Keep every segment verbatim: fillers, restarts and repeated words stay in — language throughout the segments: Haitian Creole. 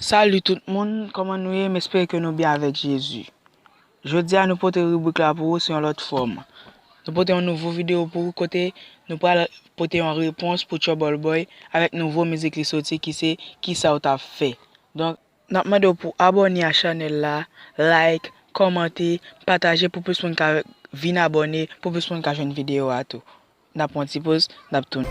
Salut tout moun, kòman nou ye? M espere ke nou byen avèk Jezi. Jodi a nou pote ribrik la pou ou sou yon lòt fòm. Nou pote yon nouvo videyo pou ou kote nou pral pote yon repons pou Trouble Boy avèk nouvo mizik li soti ki se Kisa w t ap fè. Donk, n ap mande w pou abòne a chanèl la, like, kòmante, pataje pou plis moun ka vin abòne, pou plis moun ka jwenn videyo a tou. N ap pran ti poz, n ap tounen.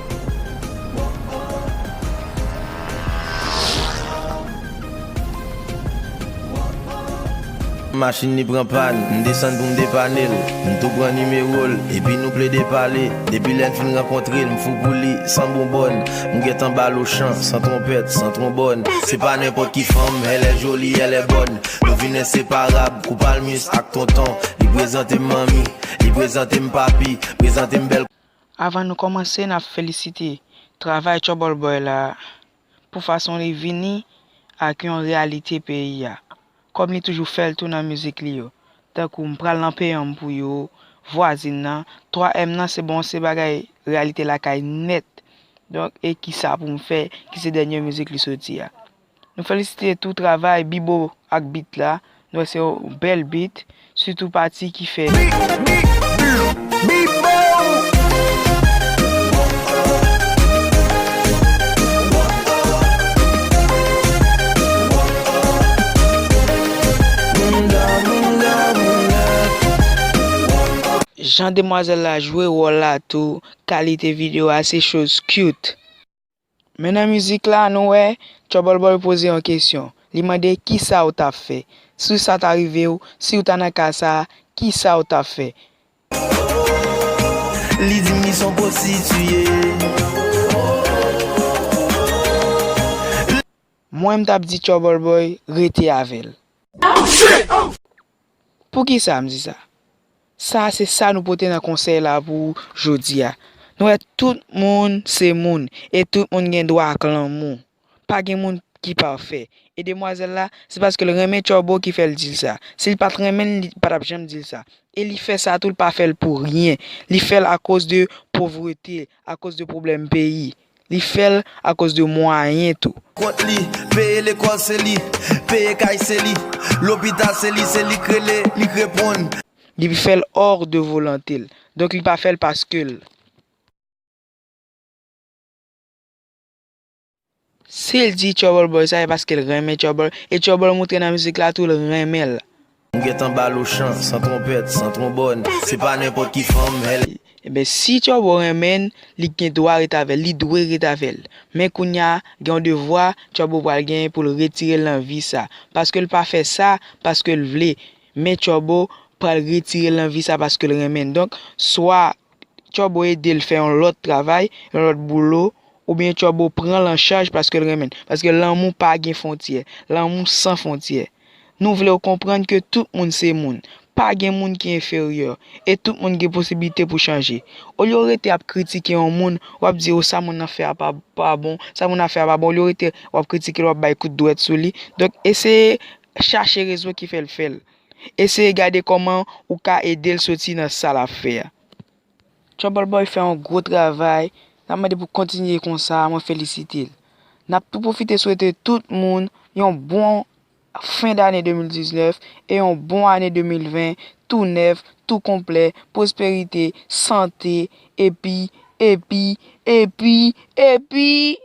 Machin li pran pàn, m desann pou m depane l. M tou pran nimewo l, epi nou plede pale. Depi lè n fin rankontre l, m fou pou li, san bonbòn. M gentan ba l ochan, san twonpèt, san twonbòn. Se pa nenpòt ki fanm, elle est jolie, elle est bonne. Nou vin enseparab, kou Palmis ak Tonton. Li prezante m manmi, li prezante m papi, prezante m bèl. Avan nou kòmanse, n ap felisite travay Trouble Boy la pou fason li vini ak yon reyalite peyi a, kòm li toujou fè l tou nan mizik li yo, tankou M pral nan peyanm pou yo, Vwazin nan, twa M nan se bon, se bagay reyalite lakay nèt. Donk, e Kisa pou m fè, ki se dènye mizik li soti a. Nou felisite tou travay Bibo ak bit la. Nou wè se yon bèl bit, sitou pati ki fè. Jan demwazèl la jwe wòl la tou, kalite videyo a se choz cute. Men nan mizik la, nou wè Trouble Boy poze yon kesyon. Li mande, kisa w t ap fè? Si sa ta rive w, si w ta nan ka sa a, kisa w t ap fè? Li di m li s on pwostitiye. Mwen, m t ap di Trouble Boy rete avè l. Poukisa m di sa? Sa se sa nou pote nan konsèy la pou jodi a. Nou wè tout moun se moun e tout moun gen dwa ak lanmou. Pa gen moun ki pafè. E demwazèl la, se paske l renmen Trouble ki fè l di l sa. Si l pa t renmen l, li pa t ap janm di l sa. E li fè sa tou, li pa fè l pou ryen. Li fè l akoz de povrete, akoz de pwoblèm peyi. Li fè l akoz de mwayen tou. Kont li, peye lekòl se li, peye kay se li, lopital se li, se li k rele, li k reponn. Li fè l hors de volonté l. Donk li pa fè l paske l. Si l di Trouble Boy sa, e paske l renmen Trouble, e Trouble moutre nan mizik la tou l renmen l. M gentan ba l ochan, san twonpèt, san twonbòn. Se pa nenpòt ki fanm, elle. Ebyen, si Trouble renmen l, li gen dwa ret avè l, li dwe ret avè l. Men kounye a, gen yon devwa Trouble pral genyen pou l retire l nan vi sa. Paske l pa fè sa, paske l vle. Men Trouble pral retire l nan vi sa paske l renmen l. Donk, swa Trouble ede l fè yon lòt travay, yon lòt boulo, oubyen Trouble pran l an chaj paske l renmen l. Paske lanmou pa gen fwontyè. Lanmou san fwontyè. Nou vle w konprann ke tout moun se moun. Pa gen moun ki enferyè. E tout moun gen posiblite pou chanje. Olye w rete ap kritike yon moun, w ap di, o, sa moun nan fè a pa, pa bon, sa moun nan fè a pa bon. Olye w rete w ap kritike l, w ap bay kout dwèt sou li. Donk, eseye chache rezon ki fè l fè l. Eseye gade kòman ou ka ede l soti nan sa l ap fè a. Trouble Boy fè yon gwo travay, n ap mande pou kontinye konsa, mwen felisite l. N ap tou pwofite swete tout moun yon bon fen dane de mil diznèf e yon bon ane de mil ven, tou nèf, tou konplè, pwosperite, sante, epi, epi, epi, epi.